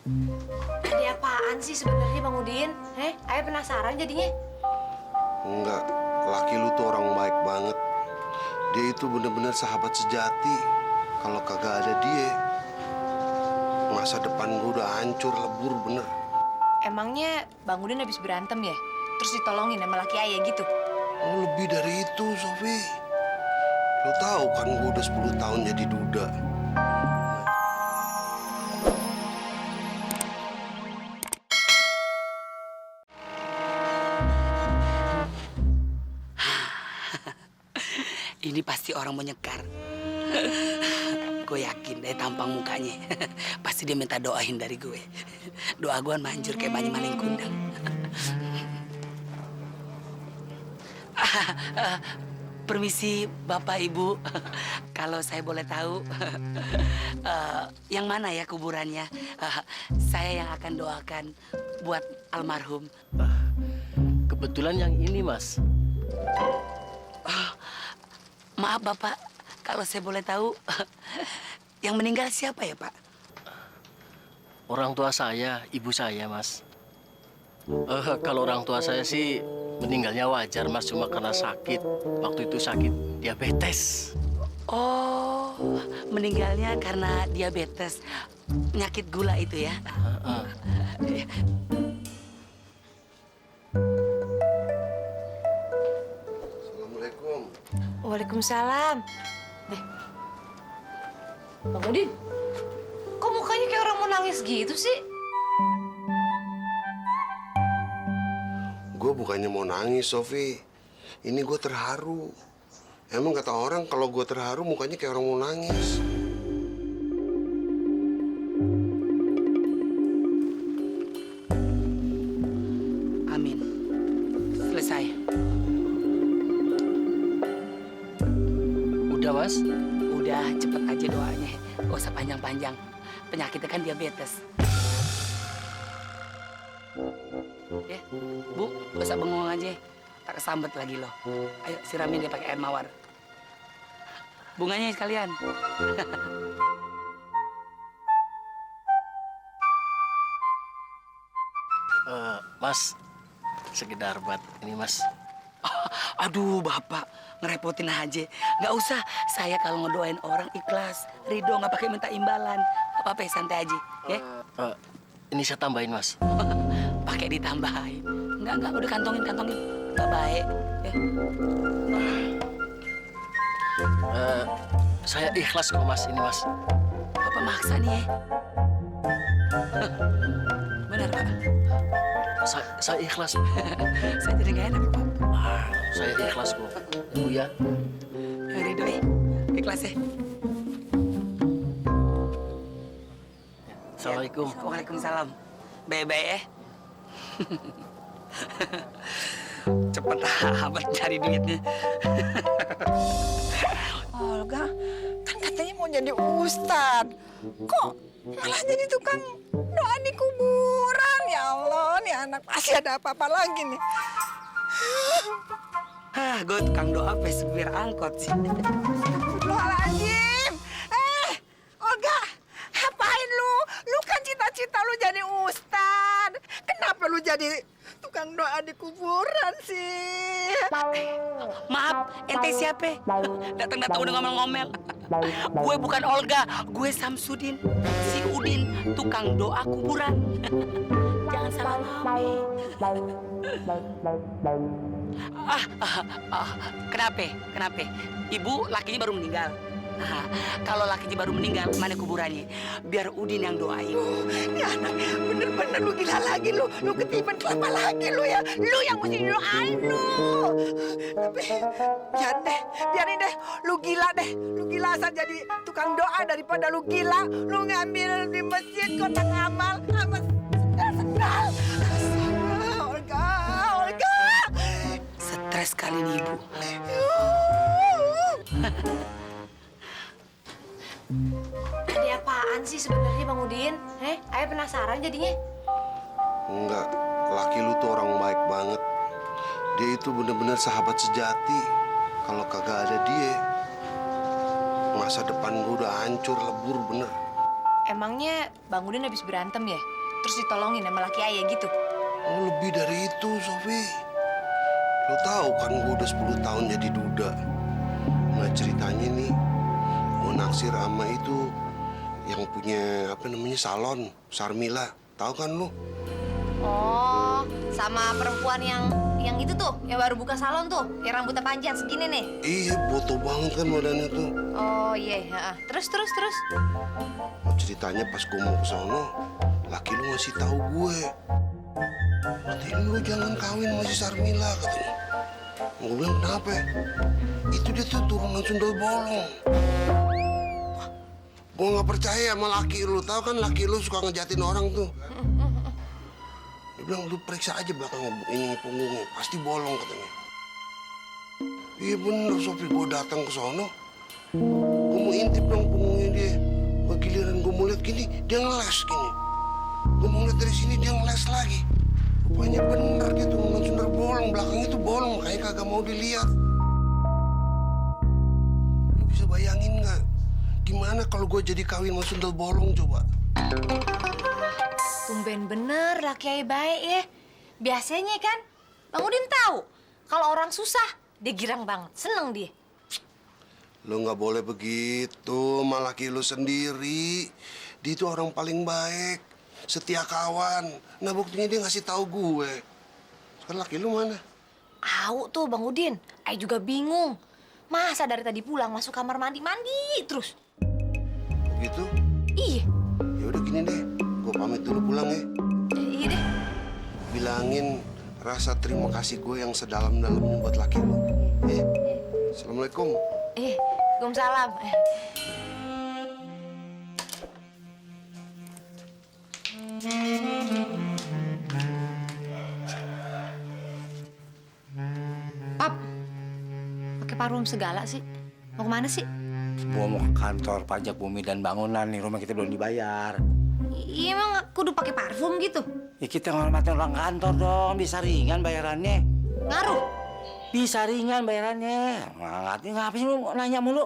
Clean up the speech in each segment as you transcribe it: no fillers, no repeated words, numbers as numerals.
Ada apaan sih sebenarnya Bang Udin? Ayah penasaran jadinya. Enggak, laki lu tuh orang baik banget. Dia itu bener-bener sahabat sejati. Kalau kagak ada dia, masa depan gue udah hancur, lebur bener. Emangnya Bang Udin habis berantem ya? Terus ditolongin sama laki ayah gitu? Oh, lebih dari itu, Sofi. Lo tahu kan gue udah 10 tahun jadi duda. Ini pasti orang menyekar. Gue yakin dari tampang mukanya. Pasti dia minta doain dari gue. Doa gue manjur kayak banyak maling kundang. Permisi Bapak Ibu, kalau saya boleh tahu, yang mana ya kuburannya? Saya yang akan doakan buat almarhum. Kebetulan yang ini, Mas. Maaf Bapak, kalau saya boleh tahu, yang meninggal siapa ya Pak? Orang tua saya, ibu saya, Mas. Kalau orang tua saya sih meninggalnya wajar, Mas, cuma karena sakit. Waktu itu sakit diabetes. Oh, meninggalnya karena diabetes, penyakit gula itu ya? Assalamualaikum. Waalaikumsalam. Bang Udin, kok mukanya kayak orang mau nangis gitu sih? Gue bukannya mau nangis, Sofi. Ini gue terharu. Emang kata orang kalau gue terharu mukanya kayak orang mau nangis. Amin. Selesai. Udah, Mas? Udah cepet aja doanya, gak usah panjang-panjang. Penyakitnya kan diabetes. Ya, Bu, gak usah bengong aja. Tak kesambet lagi loh. Ayo siramin dia pakai air mawar. Bunganya sekalian. Mas, sekedar buat ini, Mas. Aduh, Bapak, ngerepotin aja. Nggak usah, saya kalau ngedoain orang ikhlas. Ridho, nggak pakai minta imbalan. Apa-apa, santai aja, ya. Ini saya tambahin, Mas. Pakai ditambahin. Enggak, udah kantongin. Nggak baik, ya. Saya ikhlas kok, Mas. Ini, Mas. Bapak maksa nih, ya. Benar, Pak. Saya ikhlas. Saya jadi nggak enak, Pak. Saya ikhlas kok. Bu ya. Ridho, ya. Ikhlas, ya. Assalamualaikum. Waalaikumsalam. Baik-baik, ya. Cepet amat cari duitnya. Olga, kan katanya mau jadi ustad. Kok malah jadi tukang doa di kuburan? Ya Allah, nih anak pasti ada apa-apa lagi nih. Gue tukang doa sampai supir angkot sih. Astagfirullahaladzim. Olga, ngapain lu? Lu kan cita-cita lu jadi ustad. Kenapa lu jadi tukang doa di kuburan sih? Maaf, ente siapa? Datang-datang udah ngomel-ngomel. Gue bukan Olga, gue Samsudin. Si Udin, tukang doa kuburan. Jangan salah ngambil. Kenapa? Ibu lakinya baru meninggal. Kalau lakinya baru meninggal, mana kuburannya? Biar Udin yang doain. Ya anak, bener-bener lu gila lagi lu. Lu ketiban kelapa lagi lu ya. Lu yang mesti doain lu. Tapi biarin deh. Lu gila deh. Lu gila asal jadi tukang doa daripada lu gila. Lu ngambil di masjid kotak amal sama sendal. Olga. Stres kali nih Ibu. Ada apaan sih sebenarnya Bang Udin? Ayah penasaran jadinya. Enggak, laki lu tuh orang baik banget. Dia itu bener-bener sahabat sejati. Kalau kagak ada dia, masa depan gue udah hancur, lebur bener. emangnya Bang Udin habis berantem ya? Terus ditolongin sama laki ayah gitu? Oh, lebih dari itu, Sofi. Lo tahu kan gue udah 10 tahun jadi duda. Nah, ceritanya nih, gue naksir sama itu yang punya salon, Sarmila. Tahu kan lo? Oh, sama perempuan yang itu tuh, yang baru buka salon tuh, yang rambutnya panjang segini nih. Iya, boto banget kan badannya tuh. Oh iya, heeh. Terus. Oh, ceritanya pas gue mau ke sono, laki lu ngasih tahu gue. Katanya lu jangan kawin sama si Sarmila katanya. Gue bilang kenapa? Itu dia tuh turunan sundel bolong. Gue nggak percaya sama laki lu. Tahu kan laki lu suka ngejatin orang tuh. Dia bilang lu periksa aja belakang ini punggungnya, pasti bolong katanya. Iya bener Sofi, gue datang ke sono, gue mau intip dong punggungnya dia. Gue giliran gue mau lihat gini, dia ngeles gini. Gue mau lihat dari sini dia ngeles lagi. Rupanya bener dia turunan sundel bolong, belakangnya tuh bolong, makanya kagak mau dilihat. Lu bisa bayangin nggak? Gimana kalau gue jadi kawin sama sundel bolong coba? Tumben bener laki ayah baik ya. Biasanya kan Bang Udin tahu kalau orang susah dia girang banget, seneng dia. Lo nggak boleh begitu sama laki lo sendiri. Dia itu orang paling baik, setia kawan. Nah buktinya dia ngasih tahu gue. Sekarang laki lo mana? Au tuh Bang Udin, ayah juga bingung. Masa dari tadi pulang masuk kamar mandi terus? Begitu? Iya. Ya udah gini deh, gue pamit dulu pulang ya. Iya deh. Bilangin rasa terima kasih gue yang sedalam-dalamnya buat laki lo. Assalamualaikum. Waalaikumsalam. Pap, pakai parfum segala sih. Mau kemana sih? Gua mau ke kantor pajak bumi dan bangunan nih, rumah kita belum dibayar. Iya emang kudu pakai parfum gitu. Ya kita ngormatin orang kantor dong, bisa ringan bayarannya. Ngaruh. Bisa ringan bayarannya. Ngapain sih lu nanya mulu?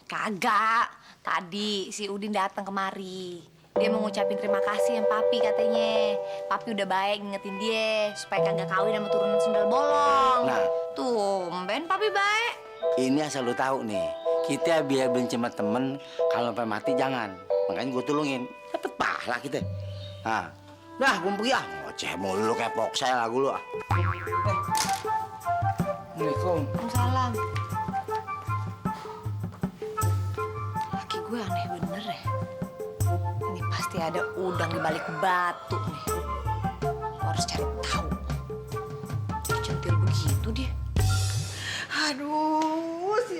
Kagak. Tadi si Udin datang kemari. Dia mau ngucapin terima kasih sama Papi katanya. Papi udah baik ngingetin dia supaya kagak kawin sama turunan sundel bolong. Nah. Tumben Papi baik. Ini asal lu tahu nih, kita biar benci sama temen, kalau sampai mati jangan. Makanya gue tolongin, dapet pahala kita. Nah, dah gue pergi ah. Ngoceh mulu lu kayak poksel lagu lu ah. Assalamualaikum. Waalaikumsalam. Laki gue aneh bener ya. Ini pasti ada udang di balik batu nih. Gue harus cari tahu. Centil begitu dia. Aduh, si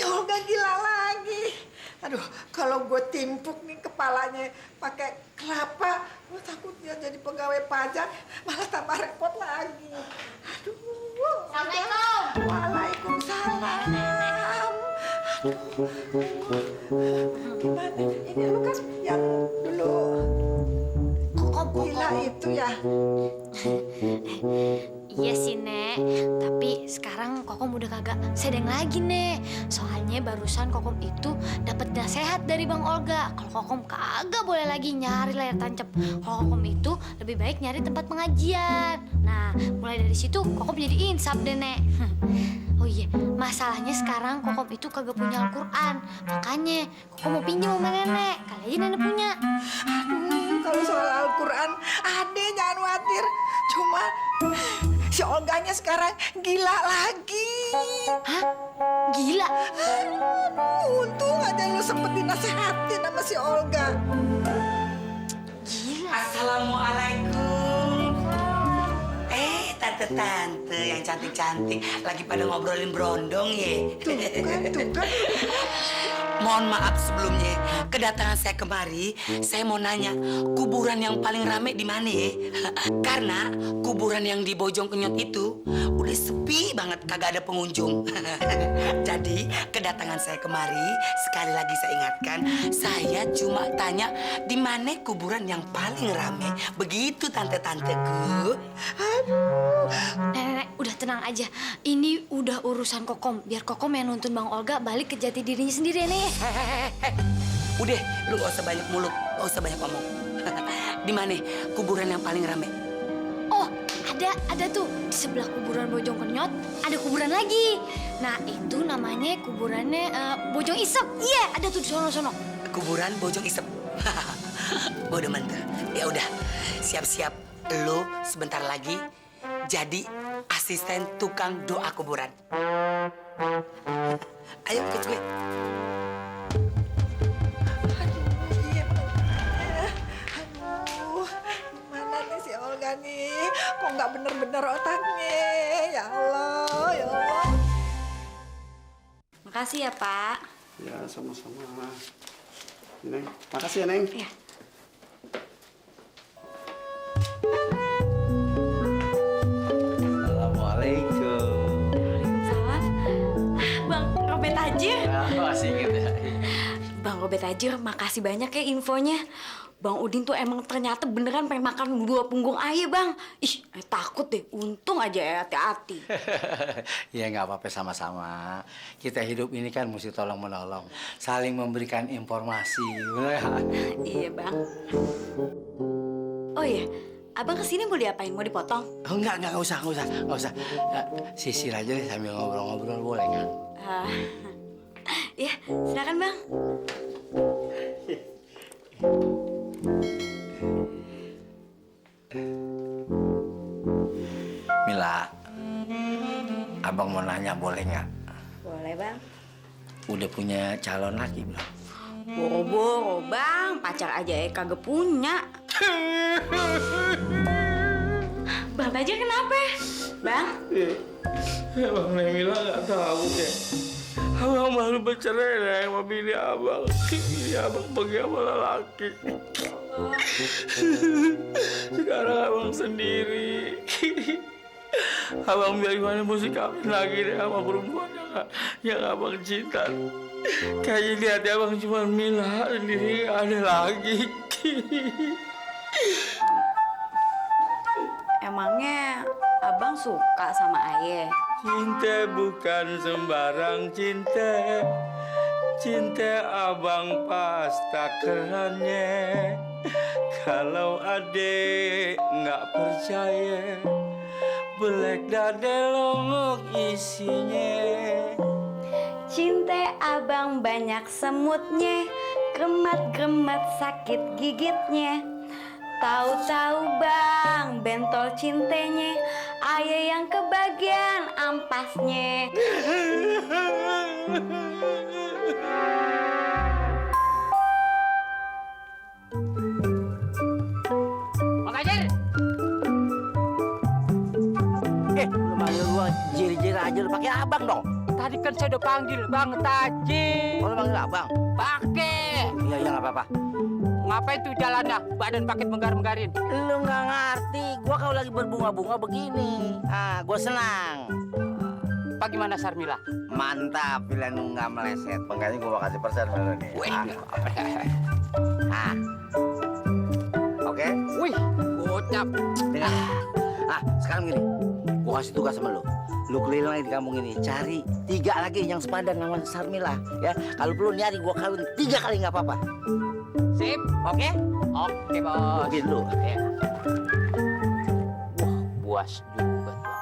Olga gila lagi. Aduh, kalau gue timpuk nih kepalanya pakai kelapa, gue takut dia jadi pegawai pajak, malah tambah repot lagi. Aduh. Assalamualaikum. Waalaikumsalam. Aduh. Gimana? Ini lu kan yang dulu Kokom. gila itu ya. Iya sih, Nek. Tapi sekarang Kokom udah kagak sedeng lagi, Nek. Soalnya barusan Kokom itu dapat nasihat dari Bang Olga. Kalau Kokom kagak boleh lagi nyari layar tancap. Kalau Kokom itu lebih baik nyari tempat pengajian. Nah, mulai dari situ Kokom jadi insaf deh, Nek. Oh iya, masalahnya sekarang Kokom itu kagak punya Al-Quran. Makanya Kokom mau pinjam sama nenek. Kali aja nenek punya. Aduh, kalau soal Al-Quran, Ade jangan khawatir. Cuma si Olganya sekarang gila lagi. Hah? Gila? Aduh, untung aja lu sempet dinasehatin sama si Olga. Gila. Assalamualaikum. Tante-tante yang cantik-cantik lagi pada ngobrolin berondong ya. Tuh kan. Mohon maaf sebelumnya, kedatangan saya kemari, saya mau nanya, kuburan yang paling rame di mana ya? Karena kuburan yang di Bojong Kenyot itu udah sepi banget, kagak ada pengunjung. Jadi, kedatangan saya kemari, sekali lagi saya ingatkan, saya cuma tanya, di mana kuburan yang paling rame? Begitu tante-tanteku. Nenek, udah tenang aja. Ini udah urusan Kokom. Biar Kokom yang nuntun Bang Olga balik ke jati dirinya sendiri, Nek. Udah, lu gak usah banyak mulut, gak usah banyak ngomong. Di mana kuburan yang paling rame? Oh, ada tuh di sebelah kuburan Bojong Kenyot ada kuburan lagi. Nah itu namanya kuburannya Bojong Isep. Iya, ada tuh di sono. Kuburan Bojong Isep. Bodoh mantul. Ya udah, siap-siap. Lu sebentar lagi jadi asisten tukang doa kuburan. Ayo ikut gue. Aduh, gimana nih si Olga nih? Kok nggak bener-bener otaknya? Ya Allah, ya Allah. Makasih ya Pak. Ya, sama-sama. Neng, makasih ya, Neng. Iya. Assalamualaikum. Salam. Bang Robert Tajir. Masih inget ya. Bang Robert Tajir, makasih banyak ya infonya. Bang Udin tuh emang ternyata beneran pengen makan 2 punggung ayam, Bang. Ih, takut deh. Untung aja ya hati-hati. Ya nggak apa-apa, sama-sama. Kita hidup ini kan mesti tolong-menolong. Saling memberikan informasi. Bener ya? Iya, Bang. Oh iya, Abang kesini mau diapain? Mau dipotong? Oh, enggak usah. Sisir aja deh sambil ngobrol-ngobrol, boleh nggak? Iya, silakan Bang. Mila, abang mau nanya boleh nggak? Boleh, Bang. Udah punya calon laki belum? Boro-boro, Bang. Pacar aja ya kagak punya. Bang Tajir kenapa? Bang? Abang Mila nggak tahu deh. Abang baru bercerai deh sama bini abang. Bini abang pergi sama lelaki. Sekarang abang sendiri. Abang biar gimana mesti kawin lagi deh sama perempuan yang abang cinta. Kayaknya di hati abang cuma Mila sendiri, nggak ada lagi. Emangnya Abang suka sama Aye? Cinta bukan sembarang cinta. Cinta abang pas takarannya. Kalau adek nggak percaya, belek dada longok isinya. Cinta Abang banyak semutnya, gemat-gemat sakit gigitnya. Tahu-tahu Bang, bentol cintanya, Aye yang kebagian ampasnya. Bang Tajir! Lu manggil gua jir-jir aja, lu pakai abang dong. Tadi kan saya udah panggil Bang Tajir. Kalau manggil abang? Pakai. Iya, nggak apa-apa. Ngapain tuh jalan dah? Badan paket menggar-menggarin. Lu nggak ngerti, gua kalau lagi berbunga-bunga begini, gua senang. Bagaimana Sarmila? Mantap, pilihan lu nggak meleset. Makanya gua mau kasih persen sama lu nih. Wih. Oke? Wih, gocap. Dengar. Sekarang gini, gua kasih tugas sama lu. Lu keliling lagi di kampung ini, cari 3 lagi yang sepadan sama Sarmila. Ya, kalau perlu nyari gua kawin 3 kali nggak apa-apa. Sip, oke? Oke, bos. Oke dulu. Ya. Wah, puas juga tuh.